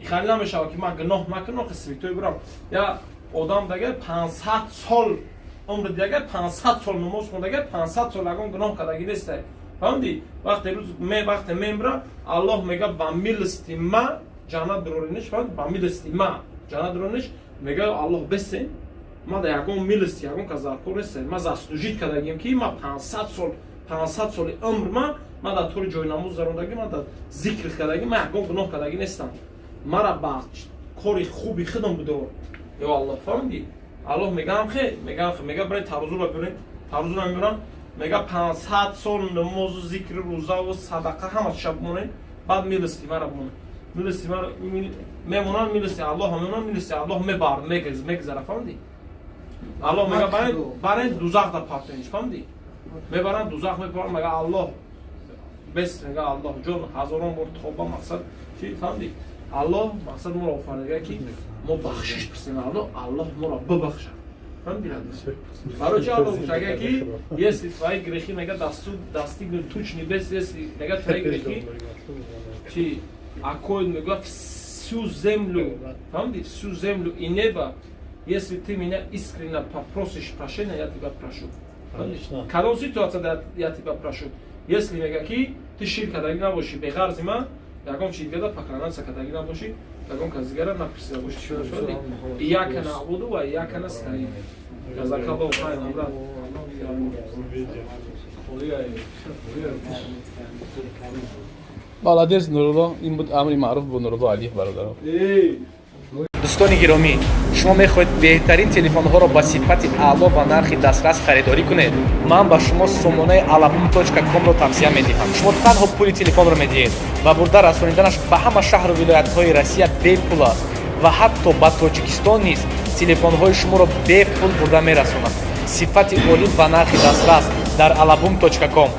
Хали намешава, ки ман гуноҳ накунам, ки святой бирам. Я одам дагар 500 сол умри дигар, 500 сол намоз хондагар, 500 сол ягон гуноҳ кардагӣ нестай, фаҳмидӣ? Вақте рӯз вақте мемира, Аллоҳ мега: «Ба милости ма ҷаннат бироrinиш». Фаҳмидӣ? «Ба милости ма ҷаннат бироrinиш», мега Аллоҳ. Бесен, ма да ягон милости ягон кас даркор нестем. Ма заслужить кардагим, ки ма 500 сол, 500 соли умр ма дар тори ҷойнамоз зарондагӣ, ма дар зикр кардагӣ, ма ягон гуноҳ кардагӣ нестам. Мара ба кори хуби худам бидор, ё Аллоҳ, фаҳмидӣ? Аллоҳ мегаам хе, мегаам хе, мега: «Бирен, тарозура бирен». Тарозура мебирам, мега: «500 сол намозу, зикри, рӯзаву садақа ҳама шаб монед, баъд милости мара бимонед». Милости мара мемонанд, милости Аллоҳ мемонанд, милости Аллоҳ мебар мегзара, фаҳмидӣ? Аллоҳ мега: «Барен, дузах да партоенш», фаҳмидӣ? Мебаранд, дузах мепаранд. Мега Аллоҳ: «Бес». Мега Аллоҳ: «Ҷон, ҳазорон бор тоба». Мақсад чи, фаҳмидӣ? Аллоҳ мақсад моро офарида, ки мо бахшиш пурсем. Аллоҳ, Аллоҳ моро бибахшад, фаҳмидӣ? Барои чи Аллоҳ гуфт, агар ки «если твои грехи», мега, «достигнут туч небес», если, мега, «твои грехи чи окроют», мега, «всю землю», фаҳмидӣ, «всю землю и небо, если ты меня искренне попросишь прощения, я тебя прошу». Кадом ситуация я тебя прошу? Если, мега, ки ты ширк кардагӣ набошӣ, беғарзи ман ягон чи дигара поклоняться кардагӣ набошӣ, ягон кас дигара напурсида бошӣ. Ияка наъбуду ва ияка настаин. Ҷазакаллоҳу хайран, брат. Молодец, Нурулло. Ин буд «Амри маъруф» бо Нурулло Алиев, бародаро. Дӯстони гиромӣ, шумо мехоҳед беҳтарин телефонҳоро ба сифати аъло ва нархи дастрас харидорӣ кунед? Ман ба шумо сомонаи alabum.com-ро тавсия медиҳам. Шумо танҳо пули телефонро медиҳед ва бурда расониданаш ба ҳама шаҳру вилоятҳои Россия бепул аст ва ҳатто ба Тоҷикистон низ телефонҳои шуморо бепул бурда мерасонад. Сифати олӣ ва нархи дастрас дар alabum.com.